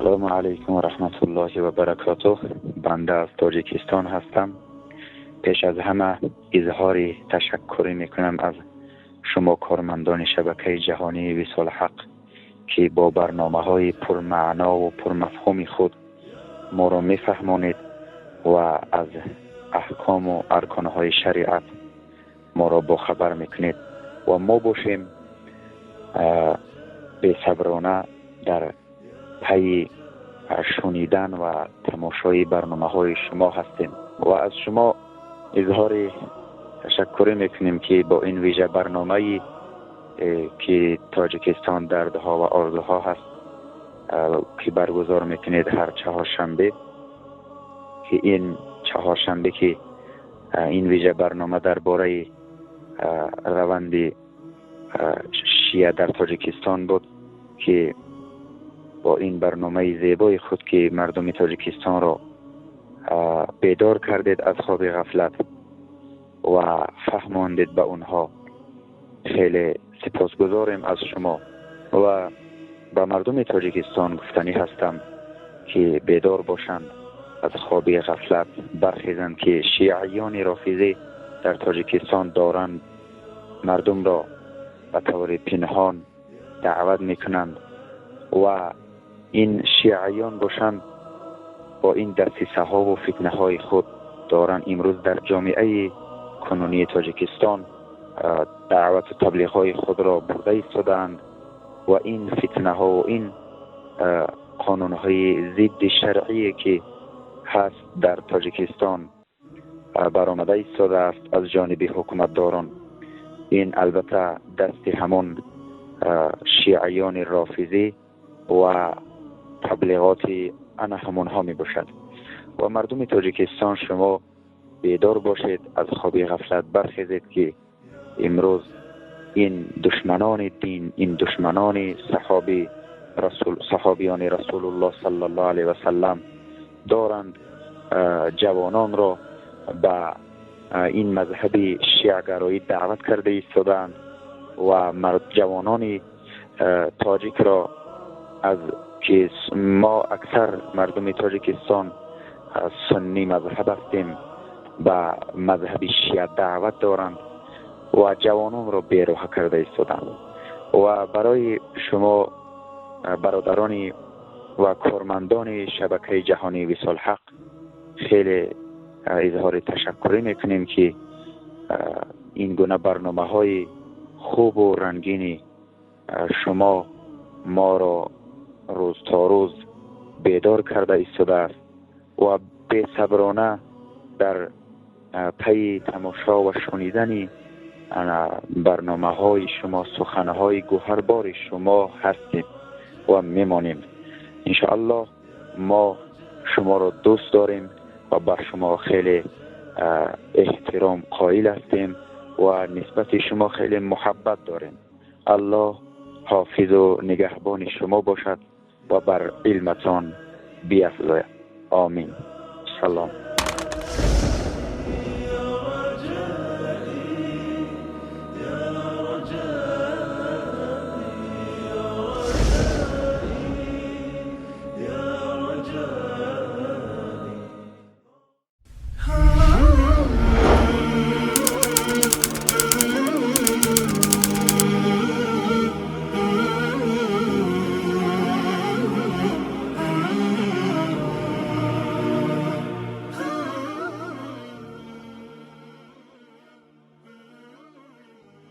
Салому алайкум ва раҳматуллоҳи ва баракотуҳ. Банда аз Тоҷикистон ҳастам. Пеш аз ҳама изҳори ташаккурӣ мекунам аз шумо кормандони шабакаи ҷаҳонии Висоли Ҳақ, ки бо барномаҳои пурмаъно ва пурмафҳуми худ моро мефаҳмонед ва аз аҳком ва арконҳои шариат моро бохабар мекунед ва мо бошем бесаброна дар пайи шунидан ва тамошои барномаҳои шумо ҳастем ва аз шумо изҳори ташаккурӣ мекунем, ки бо ин вижа барномае, ки Тоҷикистон дардҳо ва орзуҳо ҳаст, ки баргузор мекунед ҳар чаҳоршанбе, ки ин чаҳоршанбе ки ин вижа барнома дар бораи раванди шиа дар Тоҷикистон буд, ки бо ин барномаи зебои худ, ки мардуми Тоҷикистонро бедор кардед аз хоби ғафлат ва фаҳмондед ба онҳо, хеле сипосгузорем аз шумо ва ба мардуми Тоҷикистон гуфтанӣ ҳастам, ки бедор бошанд, аз хоби ғафлат бархезанд, ки шиаёни рофизӣ дар Тоҷикистон доранд мардумро ба таври пинҳон даъват мекунанд ва ин шиаён бошанд бо ин дасисаҳо ва фитнаҳои худ доранд имрӯз дар ҷомеаи кунунии Тоҷикистон даъвату таблиғҳои худро бурда истодаанд ва ин фитнаҳо ва ин қонунҳои зидди шаръие, ки ҳаст дар Тоҷикистон баромада истодааст аз ҷониби ҳукуматдорон, ин албатта дасти ҳамон шиаёни рофизӣ ва таблиғоти ана ҳамонҳо мебошад. Ва мардуми Тоҷикистон, шумо бедор бошед, аз хоби ғафлат бархезед, ки имрӯз ин душманони дин, ин душманони саҳоби расул, саҳобиёни Расулуллоҳ саллаллоҳу алайҳи васаллам доранд ҷавононро ба ин мазҳаби шиагароӣ даъват карда истодаанд ва ҷавонони тоҷикро, аз ки мо аксар мардуми Тоҷикистон суннӣ мазҳаб ҳастем, ба мазҳаби шиа даъват доранд ва ҷавононро бероҳа карда истодаанд. Ва барои шумо бародарони ва кормандони шабакаи ҷаҳонии Висоли Ҳақ хеле изҳори ташаккурӣ мекунем, ки ин гуна барномаҳои хубу рангини шумо моро рӯз то рӯз бедор карда истодааст ва бесаброна дар пайи тамошо ва шунидани барномаҳои шумо, суханҳои гӯҳарбори шумо ҳастем ва мемонем. Иншоаллоҳ мо шуморо дӯст дорем ва бар шумо хеле эҳтиром қоил ҳастем ва нисбати шумо хеле муҳаббат дорем. Аллоҳ ҳофизу нигаҳбони шумо бошад ва бар илматон биафзояд. Омин. Салом.